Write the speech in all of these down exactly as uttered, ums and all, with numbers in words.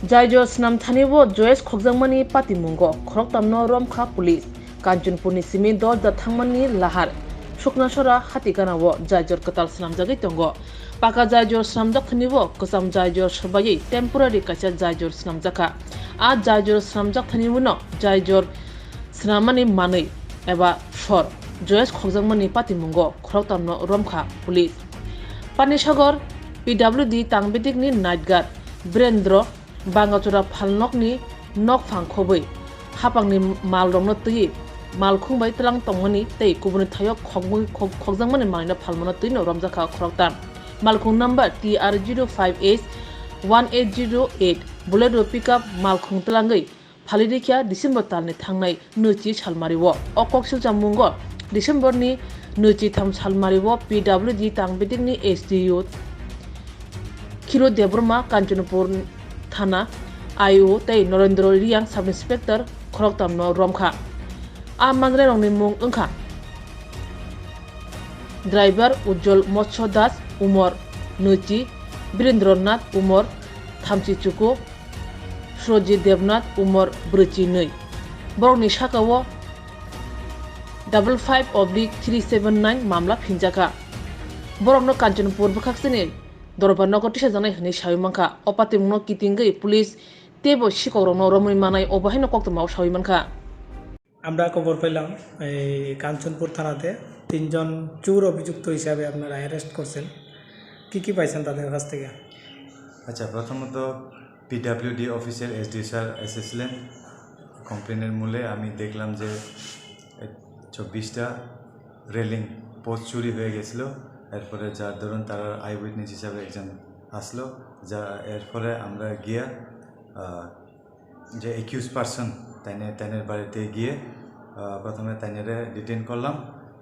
Jaijor swnam thani o Joyesh khokjakmani patimungo khoroktamno romkha police. Kanchanpurni simi Dosda thangmani lahar Suknasora hatiganao Jaijor kwtal swnamjagwi tongo. Paka Jaijor swnamjak thani o kwcham Jaijor swbaiwi temporary kaisa Jaijor swnamjakha. A Jaijor swnamjak thani uno Jaijor swnamani manwi eba sor Joyesh khokjakmani patimungo khoroktamno romkha police. Panisagar P W D tangbitikni night guard Birendra Bangachura phalnokni nokphang khobwi hapangni malrokno twiwi malkhung bai tlang tongmani tei kubuni thaio khokmwi-, khok-, khokjakmani manwino phalmano twino romjakha khoroktam. Malkhung number T R zero five H one eight zero eight Bolero pickup malkhung tlangwi phalirikha December talni thangnai nwichi salmario. O kok silchamungo Decemberni nwichi tham salmario P W D tangbitikni S D O Khiro Debbarma, Kanchanpur Thana I O tei Narendra Riyang Sub Inspector khoroktamno romkha. A manjrairokni mung wngkha Driver Ujjwal Motsho Das, umor nwichi, Birendra Nath, umor thamchi chuku, Surajit Debnath, umor brwichi nwi. Borokni sakao double five oblique three seven nine mamla phinjakha. Borokno Kanchanpur bwkhaksini dorbar nogo tisajaknai hwnwi sawi mankha. O patimungno kitingwi police teibo sikokrokno romwi manai, obo haino koktwmao sawi mankha. আমরা খবর পেলাম এই কাঞ্চনপুর থানাতে তিনজন চোর অভিযুক্ত হিসাবে আপনারা অ্যারেস্ট করছেন। কি কি পাইছেন তাদের কাছ থেকে? আচ্ছা, প্রথমত পিডাব্লিউডি অফিসের এসডিও স্যার এসেছিলেন। কমপ্লেনের মূলে আমি দেখলাম যে চব্বিশটা রেলিং পোস্ট চুরি হয়ে গেছিল। এরপরে যার দরুন তারা আই উইটনেস হিসাবে একজন আসলো, যা এরপরে আমরা গিয়া আহ, যে অ্যাকিউজ পারসন তাইনে তাইনের বাড়িতে গিয়ে আহ, প্রথমে তাইনেরে ডিটেইন করলাম।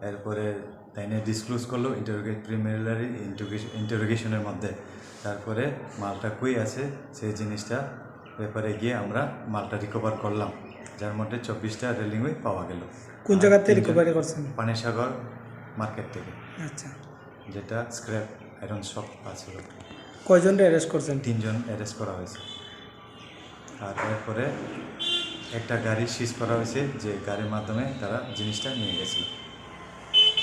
এরপরে তাইনে ডিসক্লোজ করলো ইন্টারোগেট প্রিলিমিনারি ইন্টারোগেশনের মধ্যে। তারপরে মালটা কই আছে সেই জিনিসটা ব্যাপারে গিয়ে আমরা মালটা রিকভার করলাম, যার মধ্যে চব্বিশটা রেলিংই পাওয়া গেল। কোন জায়গাতে তিনজন রিকভারি করছেন? পানিসাগর মার্কেট থেকে। আচ্ছা। যেটা স্ক্র্যাপ আয়রন শপ আছে ওটা। কয়জনরে অ্যারেস্ট করছেন? তিনজন অ্যারেস্ট করা হয়েছে। আর এরপরে একটা গাড়ি সিজ করা হয়েছে, যে গাড়ির মাধ্যমে তারা জিনিসটা নিয়ে গেছিল।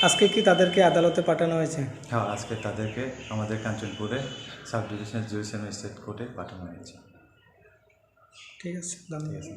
আজকে কি তাদেরকে আদালতে পাঠানো হয়েছে? হ্যাঁ, আজকে তাদেরকে আমাদের কাঞ্চনপুরে সাব ডিভিশনাল জুডিশিয়াল ম্যাজিস্ট্রেট কোর্টে পাঠানো হয়েছে। ঠিক আছে, ধন্যবাদ। ঠিক আছে।